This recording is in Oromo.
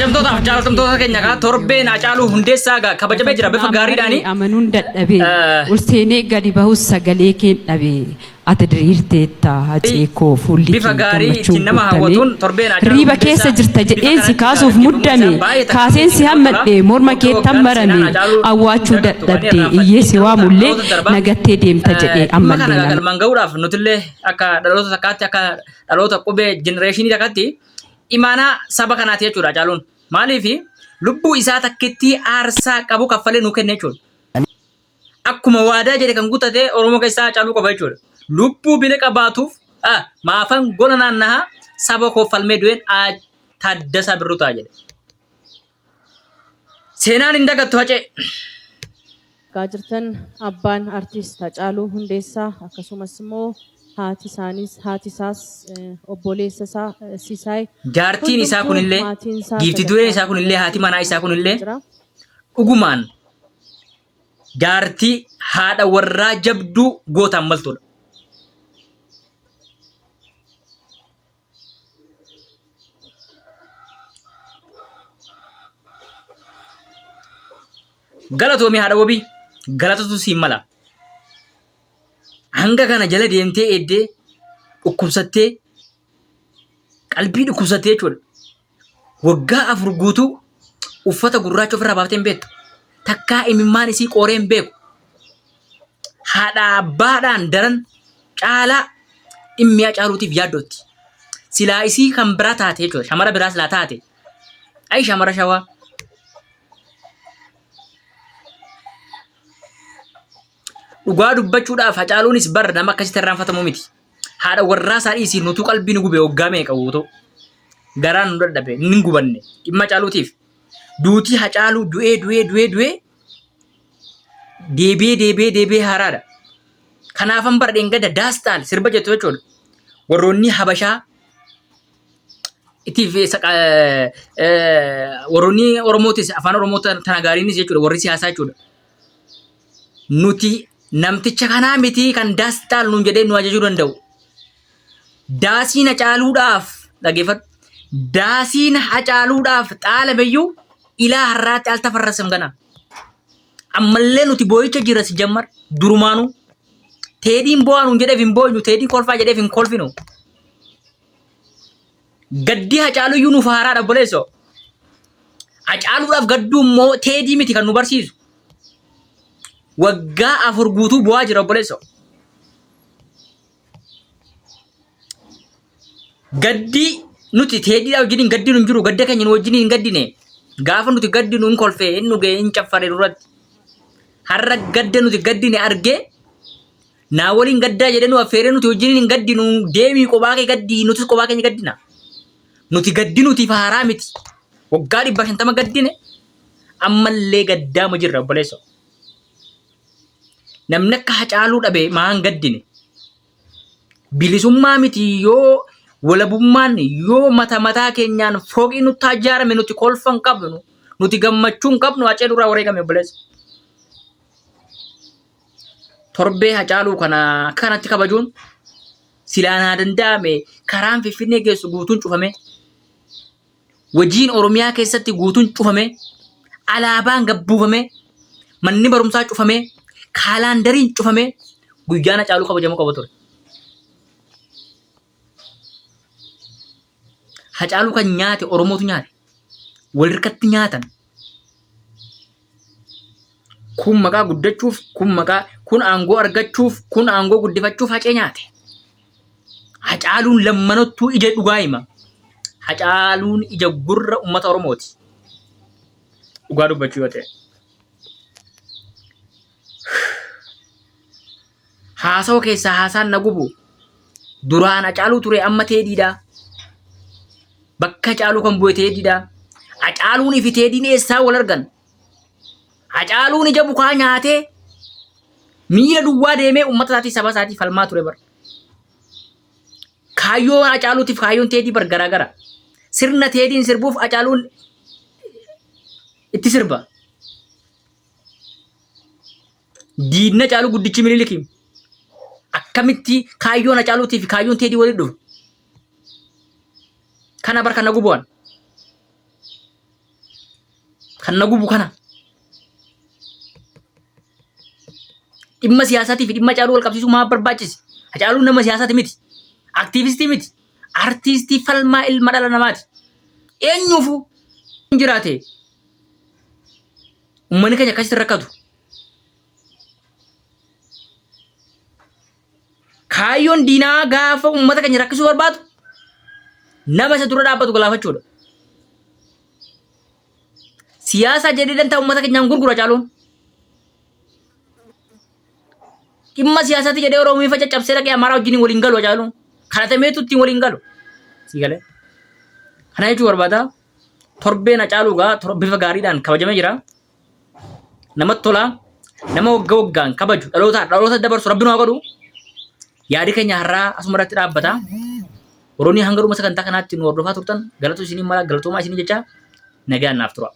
Kabajamtootaaf jaallatamtoota keenya kaa torbeen Hacaaluu Hundeessaa gaa kabajamee jira bifa Lafatu gaariidhaani. maree amanuun dadhabee Eh. ol seenee gadi bahus sagalee keen dhabee ati diriirteetta hacee koo fuulli Bifa kee gaarii gammachuun ittiin nama guutamee hawwatuun torbeen Hacaaluu riiba keessa Hundeessaa jirta bifa jedheen si kanatti kaasuuf gaggeeffamuun muddame isaa baay'ee takka kaaseen si namatti tola. hammadhe morma Waggaa keettan waggaan marame seenaan Hacaaluu awwaachuu dagattu waan dadhabde irraanfatte iyyee si dhaloota waamullee dhaloota darbaa. nagattee deemta jedhee Dhimma ammallee kana nama. galmaan gahuudhaaf nutillee akka dhaloota takkaatti akka dhaloota qubee jenereeshinii takkaatti imaanaa saba kanaati jechuudha Hacaaluun. Maaliif lubbuu isaa takkittii aarsaa qabu kaffalee nuu kenne jechuudha. Akkuma waadaa jedhe kan guutate Oromoo keessaa Hacaaluu qofa jechuudha. Lubbuu bile qabaatuuf maafan gola naannaha saba koo falmee du'een Taaddasaa Birruu ta'a jedhe. Seenaan hin dagattu Hacee. Argaa jirtan abbaan artiist Hacaaluu Hundeessaa akkasumas immoo haati isaaniis haati isaas obboleessa isaa Sisaay Jaartiin isaa hundumtuu kunillee maatiin isaa giifti dureen sagantaa isaa kunillee haati manaa isaa kunillee jira. dhugumaan jaartii haadha warraa jabduu gootaan maltuudha. Galatoomi haadha wabii galatatu siin mala. Hanga kana jala deemtee eeddee dhukkubsattee qalbii dhukkubsattee jechuudha. Waggaa 4 guutuu uffata gurraacha ofirraa baaftee hin beektu. Takkaa imimmaan isii qooree hin beeku. Haadha abbaadhaan daran caalaa dhimmi Hacaaluutiif yaaddootti. Silaa isii kan biraa taate jechuudha. Shamara biraa silaa taate. Ayi shamara shawaa. Dhugaa dubbachuudhaaf Hacaaluunis bar nama akkasitti irraanfatamu miti. Haadha warraa isaa dhiisii nutuu qalbii nu gube waggaa meeqa guutuu. Garaan nu dadhabe hin gubanne dhimma Hacaaluutiif. Duutii Hacaaluu du'ee du'ee du'ee du'ee deebi'ee deebi'ee deebi'ee haaraadha. Kanaafan bara dheengadda daastaal sirba jettu jechuudha. Warroonni Habashaa itiif warroonni Oromootis afaan Oromoo tana gaariinis jechuudha warri siyaasaa jechuudha. Nuti namticha kanaa miti kan daastaal nuun jedhee nu ajajuu danda'u. Daasiin Hacaaluudhaaf dhaggeeffadhu. Daasiin Hacaaluudhaaf xaalameyyuu ilaa har'aatti al tafarrasam gana. Ammallee nuti boo'icha jirra si jammar durumaanuu. Teediin boo'aa nuun jedheef hin boo'inu, teediin kolfaa jedheef hin kolfinu. Gaddii Hacaaluyyuu nuuf haaraadha obboleessoo. Hacaaluudhaaf gadduu immoo teedii miti kan nu barsiisu. Waggaa 4 guutuu bu'aa jira obboleessoo. Gaddii nuti teediidhaa wajjiniin gaddinu hin jiru. Gadda keenya nu wajjiniin hin gaddine. Gaafa nuti gaddinu hin kolfee, hin dhugee, hin caffare duratti. Har'a gadda nuti gaddine argee naa waliin gaddaa jedhee nu affeeree nuti wajjiniin hin gaddinu. Deemii kophaa kee gaddii nutis kophaa keenya gaddina. Nuti gaddinuutiif haaraa miti. Waggaa 150 gaddine ammallee gaddaama jirra obboleessoo. Namni akka Hacaaluu dhabe maan gaddine. Bilisummaa miti yoo walabummaan yoo mata mataa keenyaan fooqii nutti ijaarame nuti kolfa hin qabnu nuti gammachuu hin qabnu Hacee nurraa wareegame obboleessa. Torbee Hacaaluu kana akka kanatti kabajuun silaa naa danda'ame karaan Finfinnee geessu guutuun cufame. Hojiin Oromiyaa keessatti guutuun cufame, alaabaan gabbuufame, manni barumsaa cufame, kaalaandariin cufame guyyaan Hacaaluu kabajamuu qaba ture. Hacaaluu kan nyaate Oromootu nyaate. Walirkatti nyaatan. Kun maqaa guddachuuf, kun maqaa, kun aangoo argachuuf, kun aangoo guddifachuuf Hacee nyaate. Hacaaluun lammanottuu ija dhugaa hima. Hacaaluun ija gurra uummata Oromooti. Dhugaa dubbachuu yoo ta'e. Haasawa keessaa haasaan na gubu. Duraan Hacaaluu ture amma Teediidha. Bakka Hacaaluu kan bu'e Teediidha. Hacaaluunii fi Teediin eessaa wal argan? Hacaaluun ija bukaa nyaatee miila duwwaa deemee uummata isaatii saba isaatii falmaa ture bar. Kaayyoon Hacaaluutiif kaayyoon Teedii bar garaagara. Sirna Teediin sirbuuf Hacaaluun itti sirba. Diinna Hacaaluu guddichi Miniliki akkamitti kaayyoon Hacaaluutii fi kaayyoon Teedii walitti dhufu? Kana bar kan na gubu'an. Kan na gubu kana. Dhimma siyaasaatii fi dhimma Hacaaluu wal qabsiisuu maaf barbaachise? Hacaaluun nama siyaasaati miti. Aktiivistii miti. Artiistii falmaa ilma dhala namaati. Eenyuufuu hin jiraate. Uummanni keenya akkasitti rakkatu. Kaayyoon diinaa gaafa uummata keenya rakkisuu barbaadu nama isa dura dhaabbatu galaafachuudha. Siyaasa jedhee dantaa uummata keenyaan gurgura Hacaaluun. Dhimma siyaasaati jedhee Oromiifa caccabsee dhaqee Amaaraa wajjin waliin galu Hacaaluun. Kadhatameetu ittiin waliin galu. Sii galee. Kana jechuu barbaada. Torbeen Hacaaluu gaa bifa gaariidhaan kabajamee jira. Namatti tola. Nama wagga waggaan kabaju dhaloota dhaloota dabarsu rabbi nu haa godhu. Yaadi keenya har'aa asuma irratti dhaabbata. Warroonni hanga dhuma sagantaa kanaatti nu hordofaa turtan galatu isiniin mala galatoomaa isinii jecha nagaan naaf tura.